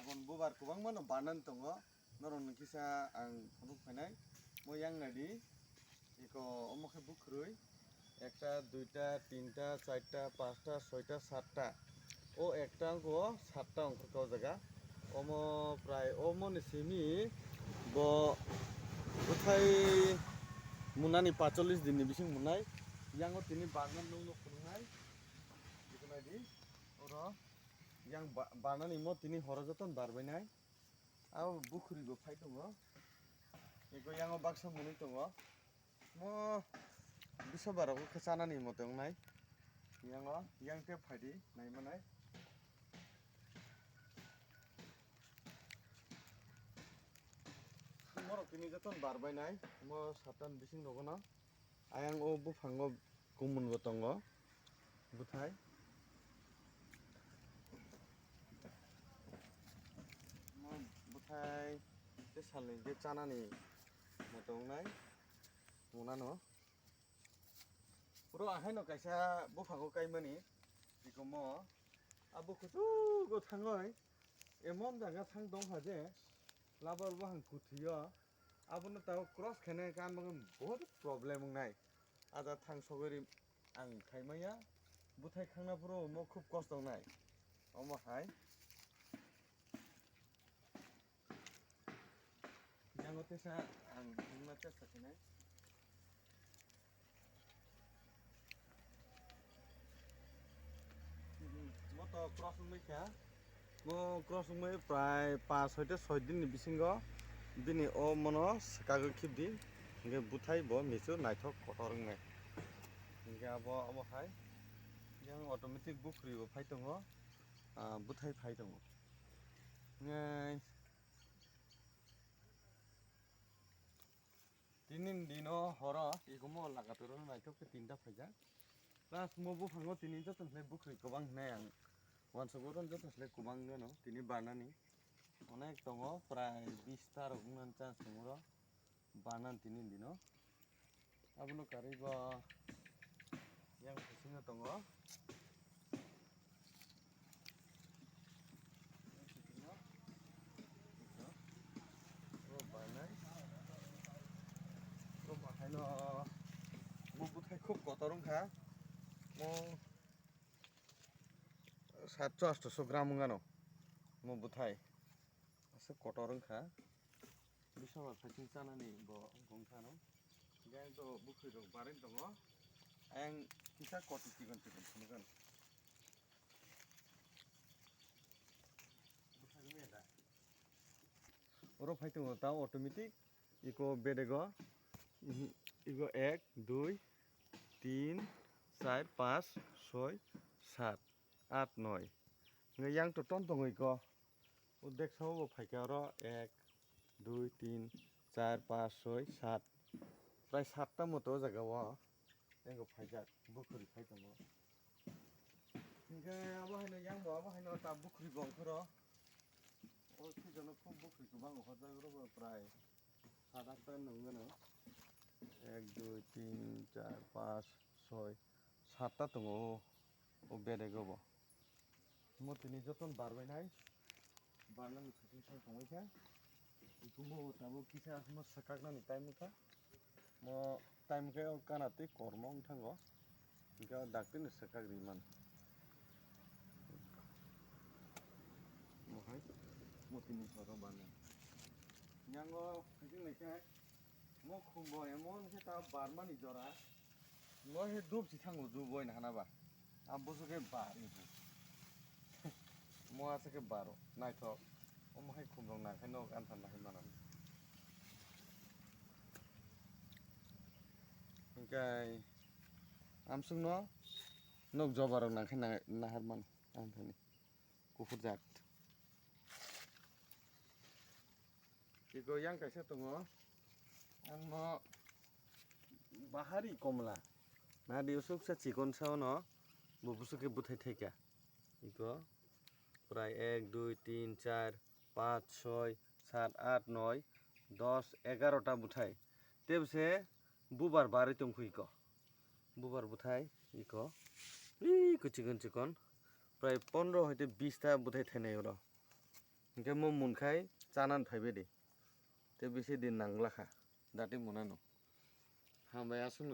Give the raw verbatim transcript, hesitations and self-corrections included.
Bon bubar kwbangma no banan tongo. Norok ni kisa ang phunuk phainai. Mo yang nadi. Iko omo khe bukhurui. Ekta, duita, tinta, charta, pasta, soita, satta. O ekta wngkha o satta wngkha o jaga. Omo prai omo ni simi bo bwthai munani pacholis din ni bising munai. Yango tini barna nung nuk phunuknai. Iko nadi. Oro yang ba-, barnani mo tini horo joton barbainai. Abo bukhuri bo phai tongo. Eko yango baksa mwnwi tongo. Mo bisa barok khe chanani mote wngnai. Yango yang te phaidi naimanai. Morok tini joton barbainai. Mo satan bising rogono. Ayang o buphango kumun bo tongo, bwthai. Mo bwthai tei salni je chanani moto wngnai, munano. Oro ahaino kaisa buphango kaimani, ikomo abo kuchugo thangoi emon jaga thang tongkha je labar buphang kuthwio. Abono tabuk cross khainai khe ang bagwi bahut problem wngnai. Ada thang sogwi ri ang khaimaya. Bwthai khangna phuru omo khub kosto wngnai. Omo hai. Yango tesa ang wngna chesta khainai. Mo to cross wngwi kha. Mo cross wngwi prai paanch soi ta soi din ni bisingo bini o mono swkagwi khibdi. Hinkhe bwthai bo misu naithok kotor wngnai. Hinkhe abo omo hai yang automatic bukhri bo phai tongo, ah, bwthai phai tongo. Hinkhe Tini ni dino horo ikomo lagataro naithok khe tinta phaijak. Plus mo buphango tini joto khlai bukhri kwbang hinai ang uansukgo joto khlai kwbang gano tini barnani onek tongo, prai bis ta rok wngnani chance tongo oro barnani tini ni dino. Abono karwi bo yang bisingo tongo. Oro banai. Oro bahaino mo bwthai khub kotor wngkha. Mo satso astoso gram wngano mo bwthai. Aswk kotor wngkha. Bisa ba phaising chanani bo wngkha no. Hinkhe ang to bukhri rok barwi tongo. Ayang kisa koti chikon chikon phunukgano. Oro phai tongo ta automatic. Iko bedego. Mhm. Iko ek, dui, tin, char, panch, soi, sat, at, noi. Hinkhe yang to ton tongo iko. O deksa o bo phaikha oro ek, dui, tin, char, panch, soi, sat. Prai satta moto o jaga o. Ego phaijak, bukhuri phai tongo. Hinkhe abo haino yang bo, abo haino ta bukhuri bo ongkhoro. O season o khub bukhuri kwbang ongkhorjak oro bo prai. Sat atta nung gano. Ek, dui, tin, char, panch, soi, satta tongo o, o bedego bo. Mo tini joton barbainai. Barnani phaising sai tongwi kha. Ikumo tabuk kisa asma swkaknani time wngkha. Mo time khe o kana tei kormo wng thango. Hinkhe o daktino swkak ri mano. Mohai, mo tini soro bana. Yango, haikhe naikhe, mo khumbo emon khe ta barmani jora. Mo he dup si thango, dup boina hana ba. A busu khe bar ibu. Mo asa khe baro, naithok. Omo hai khumrok nang khe nok antha nahai mano. Hinkhe amsukno nok jobarok nang khe nahar mano. Ang thani kuphur jat. Iko yang kaisa tongo. Ang no bahari komla. Nadi usuk sa chikon sa ono. Bo busuk ke buthai thaika. Iko prai ek, dui, tin, char, panch, soi, sat, at, noi, dos, egarota buthai. Tebse bubar bari tongkhu iko. Bubar buthai iko. Iko chikon chikon. Prai pondro hoite bis ta buthai thainai oro. Hwnkhe mo munkhai chanan phaibai di. Tei bisi din nanglakha. Dati munano. Hambai aswk.